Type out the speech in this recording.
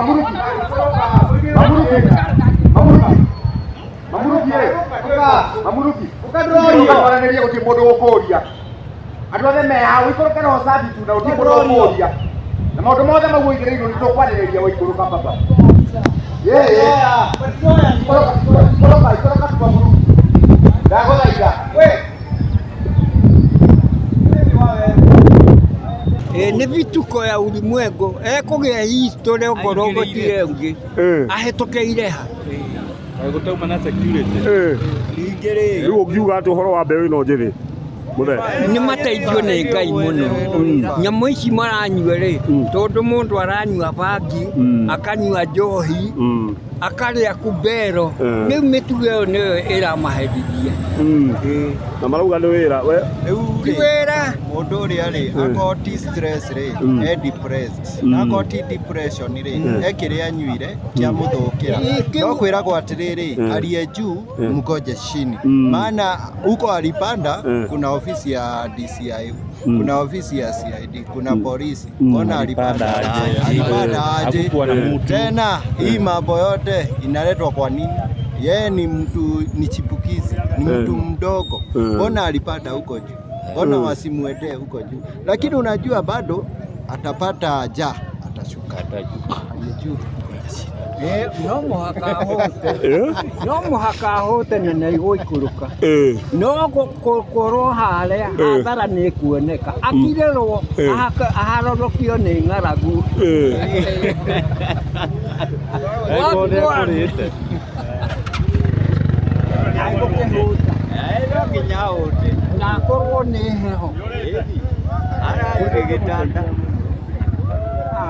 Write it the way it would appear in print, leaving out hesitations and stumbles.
Mamuruki. Mamuruki. Mamuruki. Mamuruki ĩ. Mamuruki. Ũkandũranĩria gũtirĩ mũndũ ũkũria. Andũ othe me hau ikũrũke na ũcabi tu na gũtirĩ mũndũ ũkũria. Na maũndũ mothe mau ũigĩrĩirwo nĩ tũkwarĩrĩria waikũrũka baba. Ikũrũka, ikũrũka, ikũrũka tu Mamuruki. Ndagũthaitha. Ĩ nĩ vituko ya ulimwengu ekũgĩa history ongorwo gũtirĩ ũngĩ ahĩtũkĩire ha. Gũtauma na security. Ningĩ rĩ, Rĩu ũngiuga atĩ ũhoro wa mbeũ ĩno njĩthĩ mũthee? Nĩ mateithio nĩ Ngai mũno. Nyamũ ici maranyua rĩ, tondũ mũndũ aranyua bangi, akanyua njohi, akarĩa kumbero, rĩu mĩtugo ĩyo nĩyo ĩramaherithia. Na marauga nĩ wĩra we. Rĩu Ti rĩ, wĩra. Mũndũ ũrĩa rĩ, akorwo ti stress rĩ, e depressed. Na akorwo ti depression rĩ, e kĩrĩa anyuire kĩamũthũkĩra. No kwĩragwo atĩrĩrĩ, aliye juu mgoje chini. Maana huko alipanda kuna ofisi ya DCI, kuna ofisi ya CID, kuna polisi. Mbona alipanda aje? Alipanda aje? Hakukuwa na mtu. Tena hii mambo yote inaletwa kwa nini? Yeye ni mtu, ni chipukizi, ni mtu mdogo. Mbona alipanda huko juu? Mbona wasimwendee huko juu? Lakini unajua bado atapata ja, atashuka. Aliye juu. No mũhaka ahũte, no mũhaka ahũte na nĩ igũikũrũka, no gũkorwo harĩa hathara nĩ ĩkuoneka akirĩrwo aharorokio nĩ ng'aragu. No nginya ahũte. Na akorwo nĩ heho. Ararĩ gĩtanda.